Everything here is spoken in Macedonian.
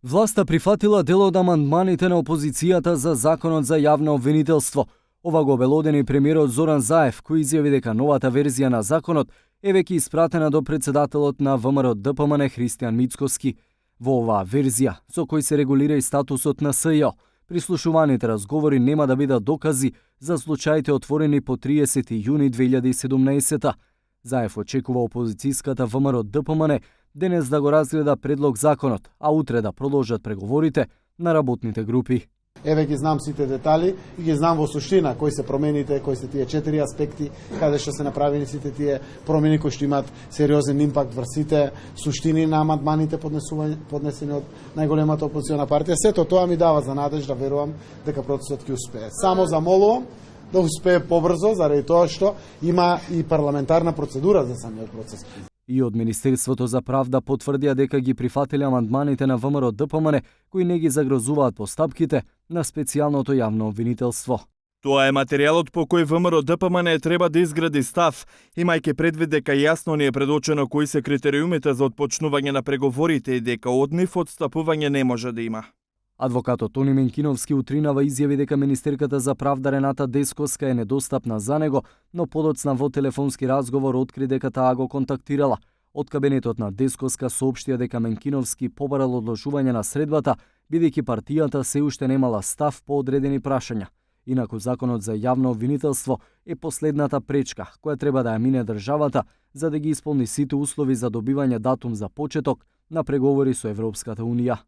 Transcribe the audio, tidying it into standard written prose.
Власта прифатила дел од амандманите на опозицијата за законот за јавно обвинителство. Ова го обелодени премиерот Зоран Заев, кој изјави дека новата верзија на законот е веќе испратена до председателот на ВМРО ДПМН Христијан Мицкоски. Во оваа верзија, со кој се регулира и статусот на СЈО, прислушуваните разговори нема да бидат докази за случаите отворени по 30 јуни 2017. Заев очекува опозицијската ВМРО ДПМН денес да го разгледа предлог законот, а утре да продолжат преговорите на работните групи. Еве ги знам сите детали и ги знам во суштина кои се промените, кои се тие 4 аспекти, каде што се направени сите тие промени кои што имаат сериозен импакт врз сите суштини на амандманите поднесени од најголемата опозициона партија. Сето тоа ми дава за надеж да верувам дека процесот ќе успее. Само замолувам да успее побрзо, заради тоа што има и парламентарна процедура за самиот процес. И од Министерството за правда потврдија дека ги прифатиле амандманите на ВМРО ДПМН кои не ги загрозуваат постапките на специјалното јавно обвинителство. Тоа е материјалот по кој ВМРО ДПМН треба да изгради став, имајќи предвид дека јасно ни е предочено кои се критериумите за отпочнување на преговорите и дека од нив отстапување не може да има. Адвокатот Тони Менкиновски утринава изјави дека министерката за правда Рената Дескоска е недостапна за него, но подоцна во телефонски разговор откри дека таа го контактирала. Од кабинетот на Дескоска соопштија дека Менкиновски побарал одложување на средбата, бидејќи партијата се уште немала став по одредени прашања. Инаку законот за јавно обвинителство е последната пречка која треба да ја мине државата за да ги исполни сите услови за добивање датум за почеток на преговори со Европската унија.